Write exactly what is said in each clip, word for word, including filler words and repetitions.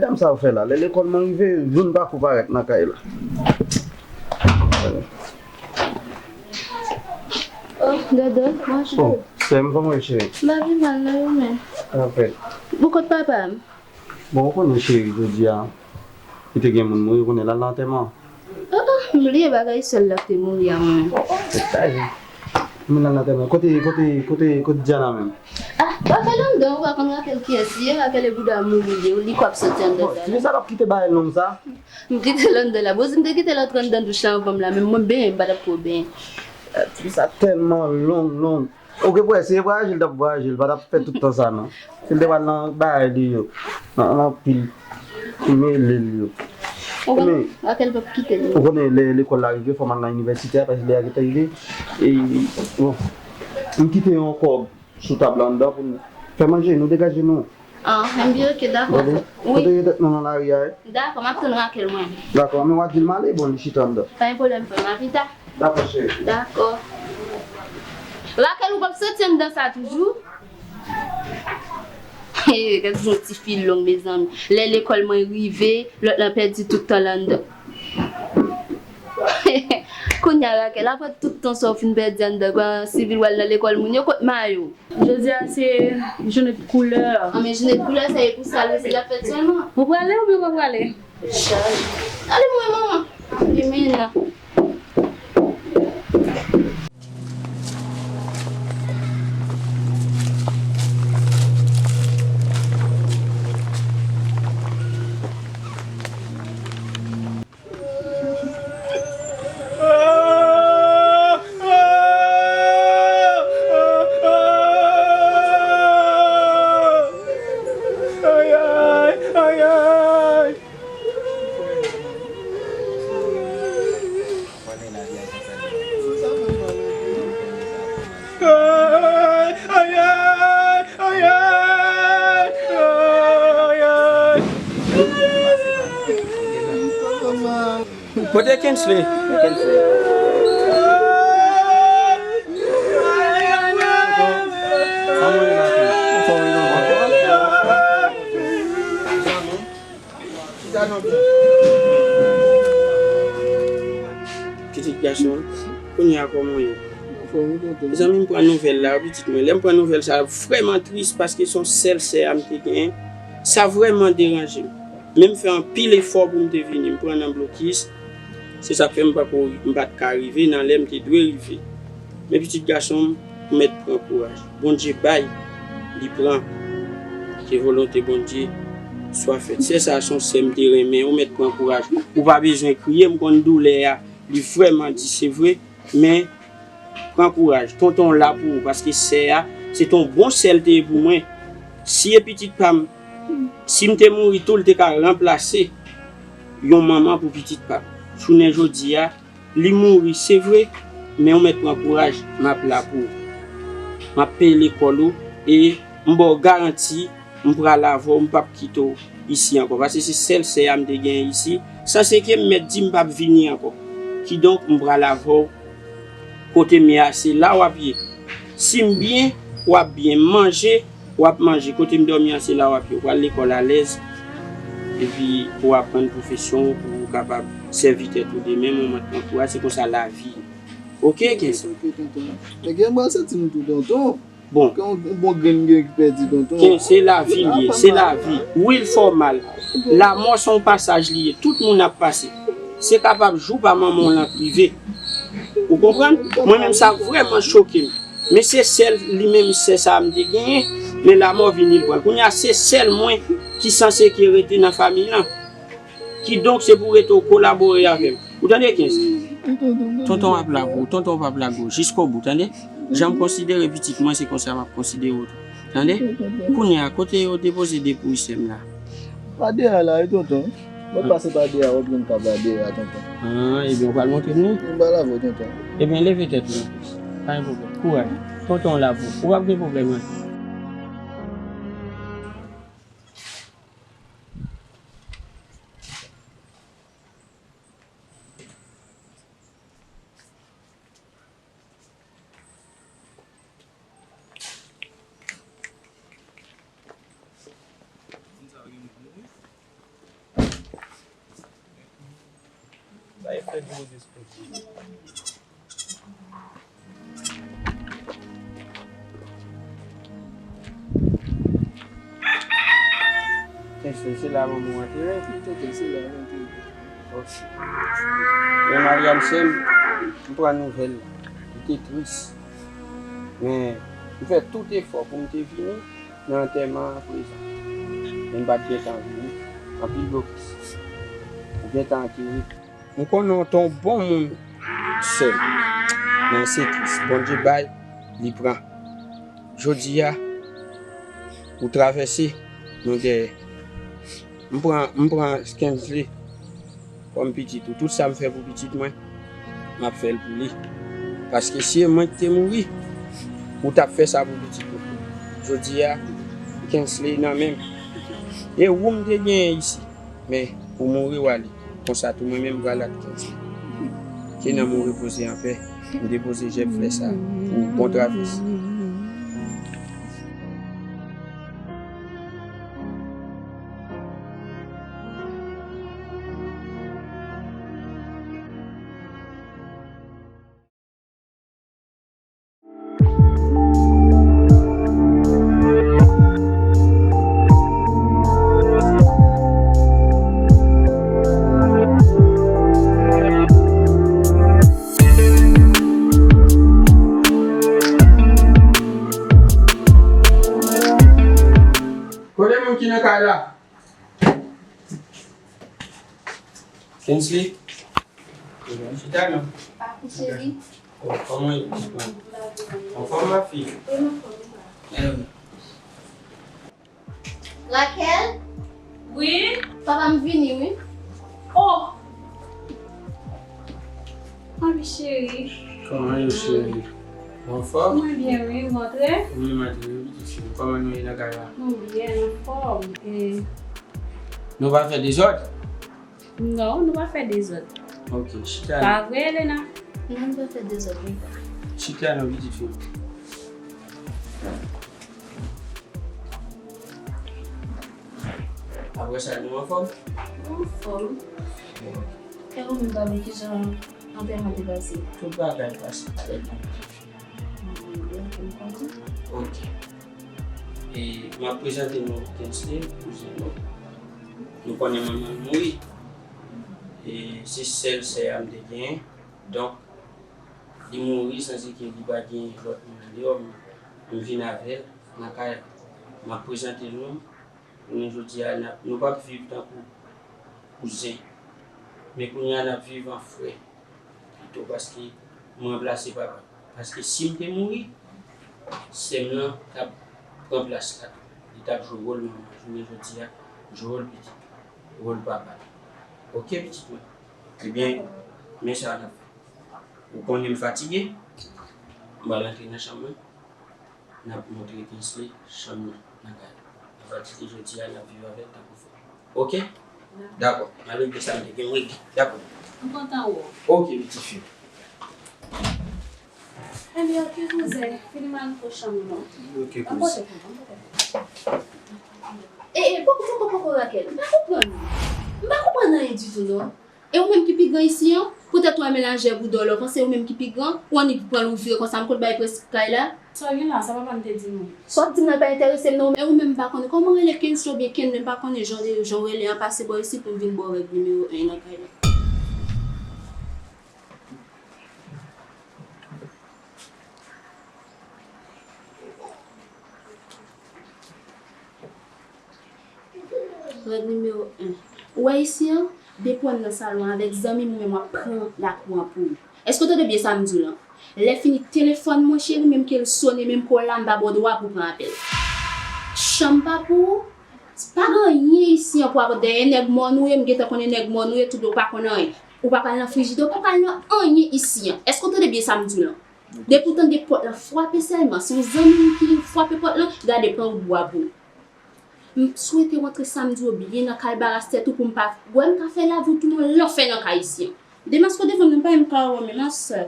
Kòm sa w fè la, lè lekòl mwen rive, youn pa ko parèt nan kay la. Oh, Dodo, bonjou. Oh, sè m, kòman w ye, cheri? M pa pi mal, non, ou menm? Anfèt. Ou kot papa m? Bon, ou konnen, cheri, jodi a, li te gen moun mouri, ou konnen, l al nan antèman. Oh, oh, m bliye bagay sè l la k te mouri a mwen. Oh, oh, se sa, wi. Moun nan nan tèmen. Kote, kote, kote, kote Diana menm? Ah, Raquel anndan, ou pa konn Raquel kiyès li ye, Raquel e bouda mouri li ye, li kwè ap soti anndan sa. Bon, tifi sa t ap kite bagay long sa? M kite l anndan la. Bon, si m te kite l antre anndan douch la anvan m la, menm mwen benyen, m pa t ap ko benyen. Tifi sa tèlman long, long. Ou gen pou wè, si se vwayaje l t ap vwayaje, l pa t ap fè tout tan sa non. Si l te pral nan bagay li yo, nan anpil, ki mele l yo. Ou konnen, Raquel p ap kite l. Ou konnen lè lekòl la rive, fò m al nan inivèsite a, paske lè a gentan rive. E, bon, m kite yon kòb sou tab la anndan pou n fè manje, nou degaje nou. Ah, enben, ok, dakò. Wi. Kote rete nou nan lari a, wi? Dakò, m ap tann Raquel mwen. Dakò, men w a di l m ale, bon, li chita anndan. Pa gen pwoblèm, frè m, a pita. Dakò, cheri. Dakò. Raquel, ou p ap soti anndan sa toujou? Gad yon tifi long, mezanmi. Lè lekòl mwen rive, lòt lan pèdi tout tan l anndan. Kounye a, Raquel, apre tout tan sa w fin pèdi anndan, pran sivil w al nan lekòl moun yo, kot mayo? Jodi a se jounen de koulè. Ah, men jounen de koulè, sa e pou sa, se la fèt sèlman. Ou prale oubyen ou pa prale? Ale mwen, manman. Demen nan. Kote Kensley? Pitit gason, kounye a kòman w ye? Mezanmi, m pran nouvèl la, pitit mwen. Lè m pran nouvèl sa, vrèman tris paske se yon sèl sè a m te genyen. Sa vrèman deranje m. Men m fè anpil efò pou m te vini. M pran nan blokis. Se sa k fè m pa ko, m pa t ka rive nan lè m te dwe rive. Men pitit gason m, ou mèt pran kouraj. Bondye bay, li pran. Ke volonte Bondye swa fèt. Sè sa a se yon sè m te renmen, ou mèt pran kouraj. Ou pa bezwen kriye, m konn doulè a, li vrèman di, se vre, men pran kouraj. Tonton w la pou ou, paske sè a, se te yon bon sè l te ye pou mwen. Si e pitit pa m, si m te mouri tou, l te ka ranplase yon manman pou pitit pa m. Jounen jodi a, li mouri, se vre, men ou mèt pran kouraj, m ap la pou ou. M ap peye lekòl ou, e m ba w garanti, m pral avè w, m p ap kite w isi ankò. Paske se sèl sè a m te genyen isi. Sanse ke m mèt di m p ap vini ankò. Kidonk, m pral avè w kote m ye a, se la w ap ye. Si m byen, w ap byen. M manje, w ap manje. Kote m dòmi an, se la w ap ye. Ou pral lekòl alèz. Epi, pou w aprann pwofesyon w, pou w kapab sèvi tèt ou demen, manman t pran kouraj, se konsa lavi ye. Oke, Kensley? Oke, tonton. Men gen mwen santi m tou, tonton. Bon. Gen yon bon grenn gen ki pèdi, tonton. Ken, se lavi l ye, se lavi. Wi, l fè w mal. Lanmò se yon pasaj li ye. Tout moun ap pase. Se kapab jou pa manman w lan k rive. Ou konprann? Mwen menm, sa vrèman choke m. Men se sèl, li menm, sè sa a m te genyen. Men lanmò vini, l pran l. Kounye a, se sèl mwen ki sanse ke rete nan fanmi lan. Kidonk, se pou rete w kolabore avè m. Ou tande, Kensley? Tonton ap la pou ou, tonton p ap lage w jiskobou, tande? Jan m konsidere pitit mwen, se konsa m ap konsidere w tou. Tande? Kounye a, kote yo depoze depouy sè m la? Pa dèyè a la wi, tonton. Mwen pase pa dèyè a, w ap jwenn kab la dèyè a, tonton. Ah, ebyen, ou pral montre m li? M pral avè w, tonton. Ebyen, leve tèt ou. Pa gen pwoblèm. Kouraj. Tonton la pou ou. Ou p ap gen pwoblèm, non. Kensly, se la manman w antere? Wi, tonton, se la l antere. Ok. Men Maryam, sè m, m pran nouvèl la. Li te tris. Men, m fè tout efò pou m te vini nan antèman an prezan. Men m pa t gentan vini. Anpil blokis. Ou gentan antere. M konnen w te yon bon moun, sè m. Men se tris. Bondye bay, li pran. Jodi a, ou travèse, nou dèyè. M pran, m pran Kensly kòm pitit ou. Tout sa m fè pou pitit mwen, m ap fè l pou li. Paske si e mwen ki te mouri, ou t ap fè sa pou pitit ou. Jodi a, Kensly nan men m. E ou m te genyen isi. Men, ou mouri, w ale. Konsa tou, mwen menm, m pral ak Kensly. Ke nanm ou repoze anpè. M depoze jèb flè sa pou ou. Bon travèse. Kote moun ki nan kay la? Kensly? Chita non. Papi cheri. Oh, kòman w ye? Anfòm, ma fille? Wi, m anfòm, papa. Eh wi. Raquel? Wi? Papa m vini, wi. Oh! Papi cheri. Kòman w ye, cheri? Ou anfòm? Mwen byen, wi. Ou rantre? Wi, m rantre, wi, pitit fi m. Kòman nou ye nan kay la? Nou byen, anfòm. E nou pa fè dezòd? Non, nou pa fè dezòd. Ok, chita. Pa vre, Elena? Non, nou pa fè dezòd, non. Chita non, pitit fi m. Apre sa, nou anfòm? Nou anfòm. E ou menm, papi, kijan antèman te pase? Tout bagay pase trè byen. Mm, byen, m kontan. Ok. E m ap prezante nou Kensly, kouzen nou. Nou konnen manman l mouri. E se sèl sè a m te genyen. Donk, li mouri sanse ke li pa gen lòt moun andeyò m. M vin avè l nan kay la. M ap prezante nou. Kounye jodi a, n ap, nou p ap viv tankou kouzen. Men kounye a, n ap viv an frè. Pito paske m ranplase papa. Paske si m te mouri, sè m nan t ap pran plas la tou. Li t ap jwe wòl manman. Jounen jodi a, jwe wòl pitit, wòl papa. Ok, pitit mwen? Ebyen, men sa n ap fè. Ou konnen m fatige, m pral antre nan chanm mwen. N ap montre Kensly chanm nan nan kay la. Apati de jodi a, n ap viv avè l tankou frè. Ok? Dakò. M al regle sa m te gen regle. Dakò. M kontan wè w. Ok, pitit fi. Ebyen, ok, kouzen. Vini m al nan chanm nou. Ok, kouzen. Anpote pou mwen, anpote. E, e, poko, poko, poko, Raquel. M pa konprann ou. M pa konprann anyen ditou, non. E ou menm ki pi gran isi an? Poutèt ou a menajè boudòlò, panse ou menm ki pi gran? Ou annik pran l ou vire konsa, m konn bay prens kay la. Sa w gen la, sa papa m te di nou. Sa w ap di m nan pa enterese m non. E ou menm m pa konnen kòman w rele, Kensly oubyen Kenley, m pa konnen jan w, jan w rele an, pase bò isit pou m vin ba w règ nimewo en nan kay la. Règ nimewo en. Ou wè isi an? Depi w wè m nan salon an avèk zanmi m, ou menm w ap pran lakou an pou ou. Èske w tande byen sa m di w lan? Lè fini telefòn mwen cheri, menm ke l sone, menm ke w la, m pa ba w dwa pou w pran apèl. Chanm pa pou ou? Pa gen anyen isi an pou apòte dèyè nèg mòn ou ye, m gentan konnen nèg mòn ou ye, tout ou pa konn anyen. Ou pa pral nan frijidè, ou pa pral nan anyen isi an. Èske w tande byen sa m di w lan? Depi w tande pòt lan frape sèlman, se yon zanmi m ki frape pòt lan, gade pran wout bwa pou ou. M swete w antre sa m di w byen nan kalbaras tèt ou pou m pa wè m ka fè lavi w tounen yon lanfè nan kay isi an. Demaske w devan m, m pa menm ka wè w menm, ma sè.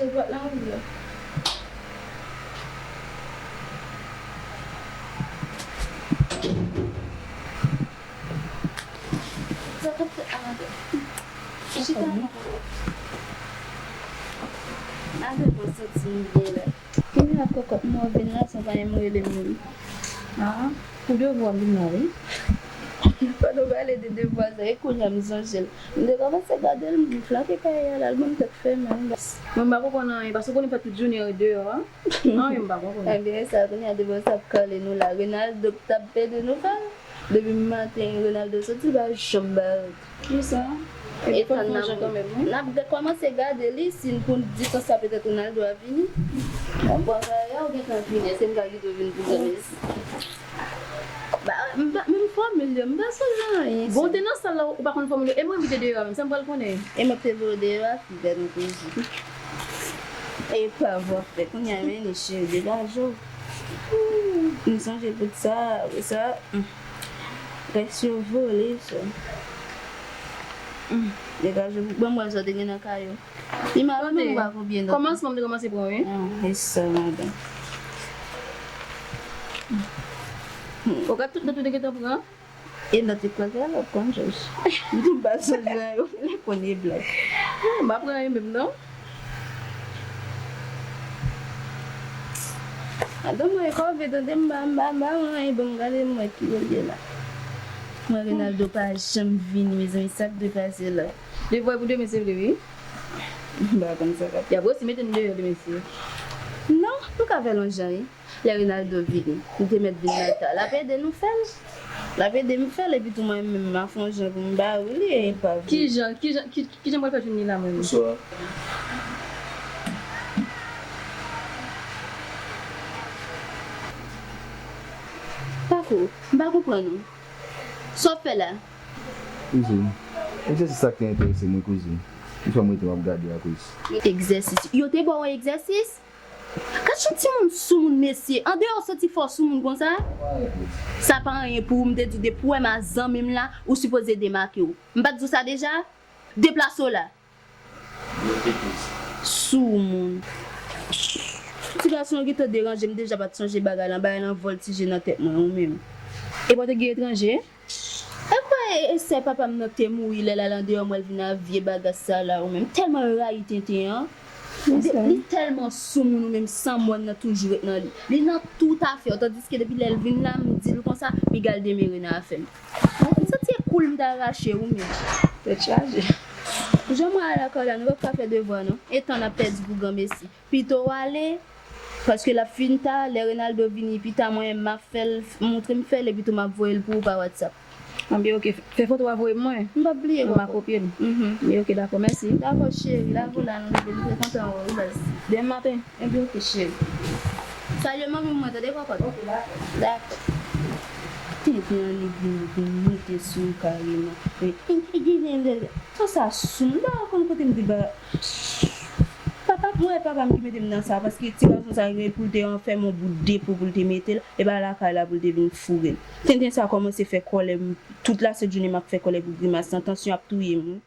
Ou pòt la ouvri. Sa k ap fèt la, madanm? Chita non. Madanm, mwen santi m byen la. Kounye a, kòkòt mwen vin la, sa pa menm rele m menm. Ah, pou devwa m vin la, wi. Pandan w pale de devwa sa, e kounye a m sonje l. M te kòmanse gade l, m flanke kay la, l ban m tèt fè mal. Mwen, m pa konprann anyen, paske w konnen m fè tout jounen an deyò a. Anyen, m pa konprann. Ebyen, sa, kounye a, devwa sa ap kale nou la. Renaldo t ap pede nou fè l. Depi maten, Renaldo soti, l pa janm ba. Kisa? E tann n ap, n ap kòmanse gade li, si n pou n di konsa petèt Ronaldo a vini. Bon, bon, bagay la, ou gentan vini, èske m ka kite w vin pou gade si? Ba, m pa, menm fòmil yo, m pa sonje anyen. Bon, ou te nan sal la, ou pa konn fòmil yo, e mwen m te deyò a menm, sa m pral konnen? E mwen k te voye w deyò a, fi, gad yon koze. E pa vwa fè, kounye a, men li cheri, degaje w. M sonje bout sa, apre sa, hmm. Rès yo vole, sa. Hmm. Degaje w, ban m wè sa w te gen nan kay ou. Li mal, ou menm ou pa konbyen dòt. Kòmansman m te kòmanse pran, wi. Ah, e sa, madanm. Hmm. Ou gad tout dòt ou te gentan pran? E nan ti koze a, lòt konn jòj. M tou pa sonje a yo, lè konn e blag. M pa pran anyen menm, non. Adan mwen, kòve, tande, m pa, m pa, m pa wè anyen, bon, m gade, m wè ki yo ye la. Mwen, Renaldo pa janm vini, mezanmi, sa k dwe pase la. Devwa pou demen, se vre, wi. M pa konn sa k ap. Y ap resi mete n deyò demen, se. Non, nou ka fè l yon jan, wi. Lè Renaldo vini, li te mèt vin nan ta. L ap ede nou fè l. L ap ede m fè l, epi tou mwen menm, m a fè yon jan pou m ba ou li, e pa vre. Kijan, kijan, ki, kijan mwen fè jwenn li la, mwen menm? Bonswa. Pako, m pa konprann ou. Sa w ap fè la? Kouzin, egzèsis sa k te enterese mwen, kouzin. Li fè m rete m ap gade akoz. Egzèsis? Yo te ba w egzèsis? Gad jan timoun soumoun, mesye. Andeyò soti fò soumoun konsa. Sa pa anyen pou ou, m te di w depi w wè m a zanmi m la, ou sipoze demake w. M pa t di w sa deja? Deplase w la. Soumoun. Ti gason an gentan deranje m deja, pa t sonje bagay lan, bagay lan vòltije nan tèt mwen, ou menm. Epa w te gen etranje? E kwè e sè papa m nan te mouri lè l al andeyò, m wè l vin ak vye bagas sa la, ou menm. M tèlman rayi tenten an. Li, li tèlman soumoun, ou menm, san mòn nan toujou ret nan li. Li nan tout afè w, tandiske depi lè l vin la, m di l konsa, piga l demere nan afè m. M santi e kou l m ta rache, ou menm. Tèt chaje. Jan mwen al lakòl la, nou p ap ka fè devwa non. E tan n ap pèdi pou granmesi. Pito w ale, paske l ap fin ta, lè Renaldo vini pita, mwen menm m ap fè l, montre m fè l, epi tou m ap voye l pou ou pa WhatsApp. Anben, oke, fè foto a voye m mwen. M p ap bliye, kòkòt. M a kopye l. Mhm. Anben, oke, dakò, mèsi. Dakò, cheri, lave w la, nou rive, m te kontan wè w, wi, baz. Demen maten? Enben, oke, cheri. Salye manmi mwen, tande, kòkòt? Oke, dakò. Dakò. Tenten an, li vin, vin moute sou m kareman. Men, sa sa sou m, m pa konn kote m te ba. Papa, mwen, papa m ki mete m nan sa, paske ti gason sa gen pou l te fè m yon bout depo pou l te mete l, e pa lakay la pou l te vin foure l. Tenten sa kòmanse fè kòlè m, tout lasent jounen m ap fè kòlè pou grimas lan, tansyon ap touye m wi.